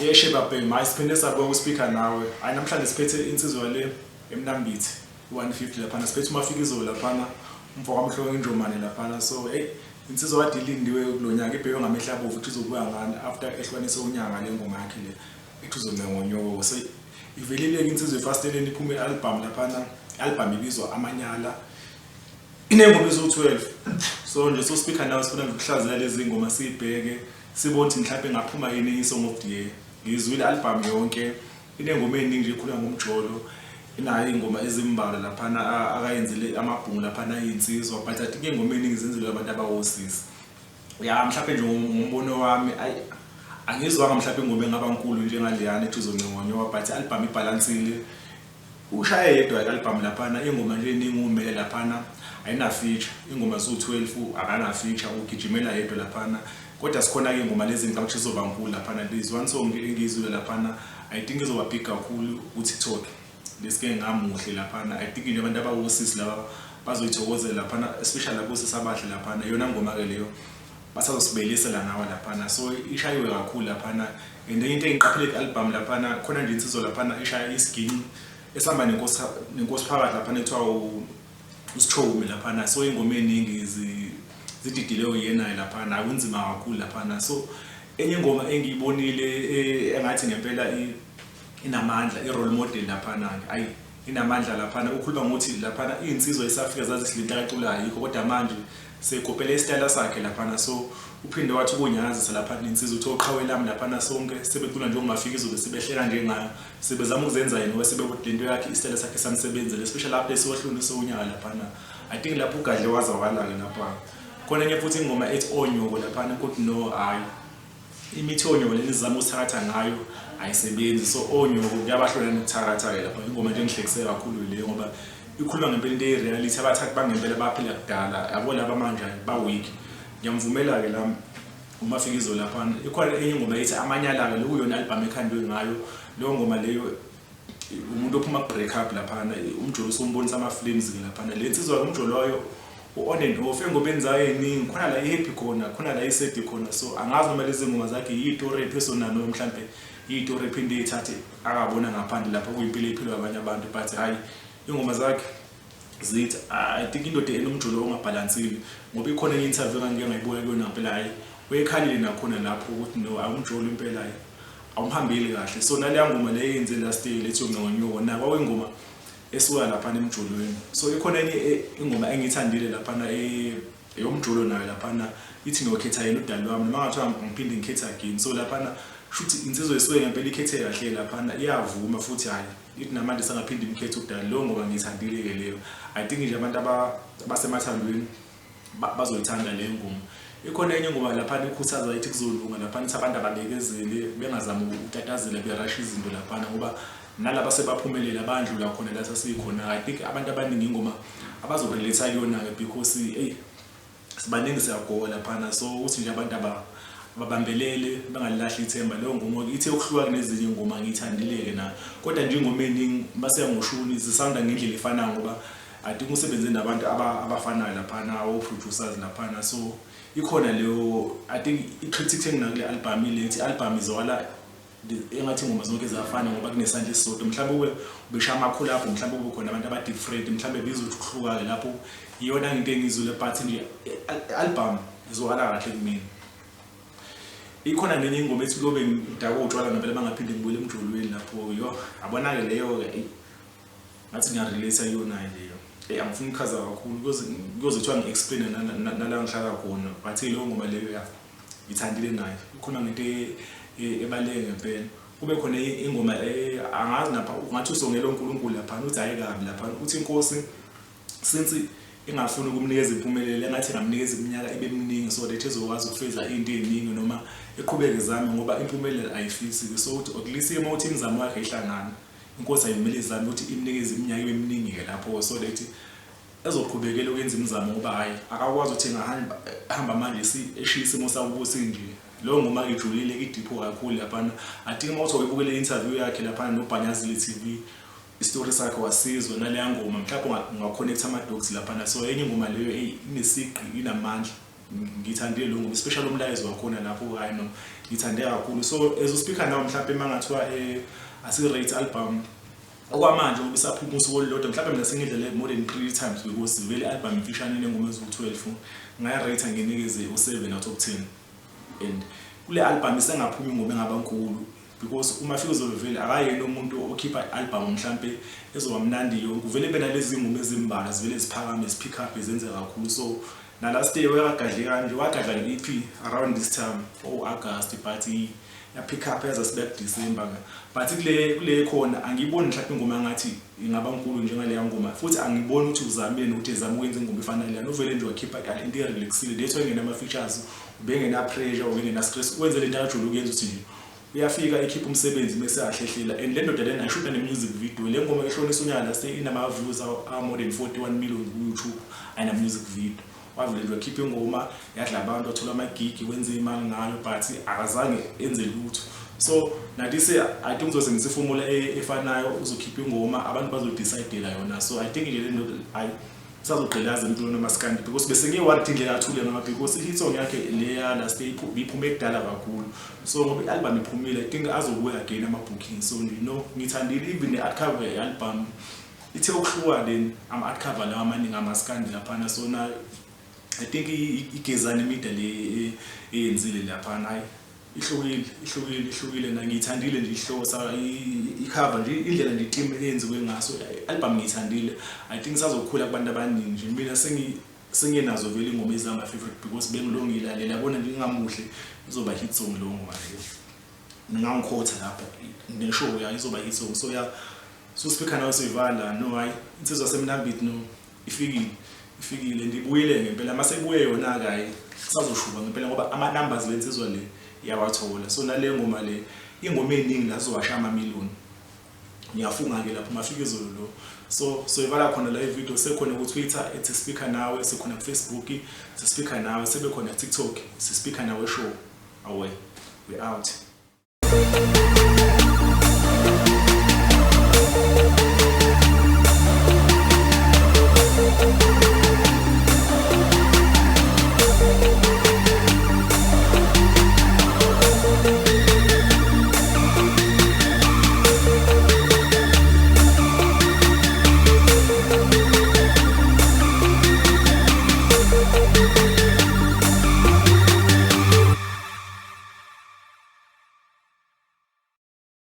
Yeshe babhemi, hayi siphinde sabuka ku-speaker nawe. Hayi namhlanje siphethe insizwa le eMnambithi 150 laphana, siphethe uMafikizolo laphana, umfo kaMhlongo injomane laphana. So hey, insizwa kade ilindiwe kulo nyaka, ibhekwe ngamehlo abovu ukuthi izobuya ngani after ehlukanise unyaka le ngoma yakhe le ethi uzoncenga. So ivelile-ke insizwa efasiteleni, iphume i-album laphana, i-album ibizwa Amanyala, inengoma eziwu-12. So nje so speaker nawe sifuna nje ukuhlaziya lezi ngoma, siyibheke, sibone ukuthi mhlawumbe ngaphuma yini i-song of the year. Ngizwile i-album yonke, inengoma ey'ningi nje ekhuluma ngomjolo, inayo iy'ngoma ezimbalwa laphana akayenzile amabhungu laphana ayinsizwa, but I think iy'ngoma ey'ningi zenzelwe abantu abawosisi. Ya, mhlawumbe nje ngombono wami, ayi angizwanga mhlawumbe ingoma engaba nkulu njengaleyana ethi uzoncengonyoka, but i-album ibhalansile, ushaye yedwa i-album laphana. Ingoma nje eningi umele laphana, ayina-feature, ingoma ziwu-12, akana-feature, ugijimela yedwa laphana. Kodwa sikhona-ke ingoma lezi ngicabanga ukuthi zizoba nkulu laphana. There's one song engiyizwile laphana, I think izoba big kakhulu ku-TikTok, lesike ngamuhle laphana. I think nje abantu abawosisi laba bazoyithokozela laphana, especially labosisi abahle laphana. Iyona ngoma-ke leyo basazosibelisela ngawa laphana, so ishayiwe kakhulu laphana. And enye into engiqaphele ku-album laphana, khona nje insizwa laphana ishaya isiginci esihamba nenkosi, nenkosi phakathi laphana ekuthiwa uSichomi laphana. So ingoma ey'ningi zididile uyenayo laphana, akunzima kakhulu laphana. So enye ingoma engiyibonile engathi ngempela inamandla, i-role model laphana-ke, ayi inamandla laphana. Ukhuluma ngokuthi laphana iy'nsizwa esafika zazisidla into akaculayo ayikho, kodwa manje sekopela isitayela sakhe laphana. So uphinde wathi ukunyakazisa laphana insizwa, uthi oqhawe lami laphana sonke sebecula njengoMafikizolo, sebehlela njengayo, sebezama ukuzenza yena ngoba sebekuthi lento yakhe isitayela sakhe samsebenzela, especially lapho esiwahlonise unyaka laphana. I think lapho ugadle wazawala-ke lapha. Khona enye futhi ingoma ethi Onyoko laphana, kuthi no, hhayi imithi yonyoko leni izama ukuthakatha ngayo ayisebenzi, so onyoko kuyabahlola nokuthakatha-ke lapha. Ingoma nje engihlekise kakhulu leyo ngoba ikhuluma ngempela into eyi-reality, abathathi bangempela baphila kudala, yabo laba manje ba-weak. Ngiyamvumela-ke la uMafikizolo laphana. Ikhona enye ingoma ethi Amanyala-ke, lokuyona album ekhandwe ngayo leyo ngoma leyo. Umuntu ophuma ku-break up laphana, umjolo usumbonisa ama-flames-ke laphana. Le nsizwa-ke umjolo wayo u-on and off engomeni zayo ey'ningi, khona la i-happy khona, khona la i-sad khona. So angazi noma lezi ngoma zakhe yiyitori e-personal noma mhlampe yiyitori ephinde eyithathe akabona ngaphandle lapho kuyimpilo ephilwa abanye abantu, but hhayi iy'ngoma zakhe zithi I think indoda enomjolo ongabhalansile, ngoba ikhona enye interview engangike ngayibuka kuyona ngempela, hhayi uyekhalile nakhona lapho ukuthi no, awumjolo impela, hhayi awumhambeli kahle. So naleya ngoma le eyenze last year lethi Yonqonyoko na kwakuyingoma esuka laphana emjolweni. So ikhona enye ingoma engiyithandile laphana eyomjolo nayo laphana, ithi Ngiyokhetha Yena Udali Wami noma ngathiwa ngiphinde ngikhethe again. So laphana shuthi insizwa esuke ngempela ikhethe kahle laphana, iyavuma futhi hhayi ithi namanje sangaphinde imkhethe udali. Leyo ngoma ngiyithandile-ke leyo. I think nje abantu abasemathandweni bazoyithanda leyo ngoma. Ikhona enye ingoma laphana ikhuthaza, ithi kuzolunga laphana, ithi abantu ababekezele, bengazami ukutatazela berasha izinto laphana, ngoba nalaba sebaphumelele abandlula khona la sasikhona. I think abantu abaningi ingoma abazo-relate kuyona-ke because eyi sibaningi siyagowa laphana. So ukuthi nje abantu ababambelele, bangalilahli ithemba. Leyo ngoma ithe ukuhluka kunezinye iy'ngoma, ngiyithandile-ke nayo, kodwa nje ingoma ey'ningi mase ngoshuni zisawunda ngendlela efanayo, ngoba I think usebenze nabantu abafanayo laphana, o-producers laphana. So ikhona leyo, I think i-critic enginayo kule album ile ethi i-album izwakala engathi ingoma zonke ziyafana ngoba kunesandla esisodwa. Mhlawumbe ube ubeshaya ama-collab, mhlawumbe kube khona abantu aba-different, mhlawumbe bizothi ukuhluka-ke lapho. Iyona into engiyizwile, but nje i-album izwakala kahle kumina. Ikhona nenye ingoma ethi kuyobe ngidakwe utshwala ngempela bangaphinde ngibuyele emjolweni lapho. Yo, yabona-ke leyo-ke ngathi ngiya-relate kuyona leyo. Eyi angifuni ukuchaza kakhulu kuyoze kuthiwa ngi-explain nala ngihlala khona, but leyo ngoma leyo ya ngithandile nayo, ikhuluma ngento ebaluleke ngempela. Kube khona ingoma angazi napha ungathi usongela uNkulunkulu laphana, uthi hhayi kabi laphana, uthi inkosi since ingafuni ukumnikeza impumelelo engathi ingamnikeza iminyaka ibe miningi so that ezokwazi ukufeza into ey'ningi noma eqhubeke zame, ngoba impumelelo ayifisi-ke. So uthi at least uma uthi imizamo yakhe ihlangana, inkosi ayimele izame ukuthi imnikeze iminyaka ibe miningi-ke lapho so that ezoqhubekela ukwenza imizamo, ngoba hhayi akakwazi ukuthi engahamba hamba manje eshiya isimo sakubo sinje. Leyo ngoma ijulile, i-deep kakhulu laphana. I think uma uthi wayibukela i-interview yakhe laphana noBhanyazile TV, isitori sakhe wasizwa naleya ngoma, mhlawumbe unga-connect ama-dots laphana. So enye ingoma leyo eyi inesigqi, inamandla. Ngithandile lo ngoma, especially umlayezo wakhona lapho. Hayi no, ngithande kakhulu. So as uspeaker nawe, mhlawumbe uma ngathiwa asi-rate album okwamanje, ngoba isaphuma usuku olulodwa, mhlawumbe mina sengidlale more than three times because vele i-album imfishane, inengoma eziwu-12, ngayirate, nginikeze u-7 out of 10. And kule album isengaphumi ingoma engaba nkulu because uMafikizolo vele akayena umuntu okhipha i-album mhlampe ezoba mnandi yonke. Uvele benalezi ngoma ezimbalwa zivele ziphakame, zipick up, zenze kakhulu. So na last year wakagadle kanje, wagadla nge-EP around this time o-August, but ya-pick up yaza sibeka December. But kule khona angiyiboni mhlawumbe ingoma ngathi ingaba nkulu njengaleya ngoma, futhi angiboni ukuthi uzamile nokuthi ezama ukwenza ingoma efana naleyana. Uvele nje wakhipha into erelaxile, that's why ingena ama-features, ubengena pressure, ubengena stress, wenze lento akajule ukuyenza, ukuthi nje uyafika ekhipha umsebenzi bese ahlehlela. And le ndoda lena ayishuta ne-music video. Le ngoma ehlonisa unyaka last inama-views a-more than 41 million ku-YouTube, ayina-music video. Wavele nje wakhipha ingoma, yadla abantu, wathola amagigi, wenze imali ngayo, but akazange enze lutho. So nathi I think uzosebenzisa iformula efanayo, uzokhipha ingoma, abantu bazodecide yona. So I think nje le nto ayi isazogqilaza emculweni wamaskandi because bese ngiyi-worried indlela athule ngayo, because i-hit song yakhe leya last year iphume kudala kakhulu. So ngoba i-album iphumile, I think azobuya again ama-booking. So nje no, ngithandile even ne-art cover ye-album ithe ukuhluka, then ama-art cover lawa amaningi amaskandi laphana. So na I think igezane media le eyenzile laphana, hayi ihlukile, ihlukile, ihlukile na ngiyithandile nje ihlosa i-cover nje, indlela nje i-team eyenziwe ngaso i-album, ngiyithandile. I think sazokhula kubantu abaningi nje. Mina sengiyenazo vele ingoma ezama favorite because bengilongilalela, yabona nje, ingamuhle izoba hit song lo ngoma leyo, ningangikhotha lapha ngisho ya izoba hit song. So ya, so speaker nawe siyivala. No, hayi, insizwa semnambithi no, ifikile, ifikile, ndibuyile ngempela. Mase ibuye yona-ke, hayi kusazoshuba ngempela ngoba ama-numbers lensizwa le iyawathola. So nale ngoma le, ingoma ey'ningi la zizowashaya amamiliyoni, ngiyafunga-ke lapho Mafikizolo lo. So soyivala khona la ivideo. Sekhona ku-Twitter @speakernawe, sikhona ku-Facebook sispeaker nawe, sebe khona ku-TikTok sispeaker nawe show. Awe, we out.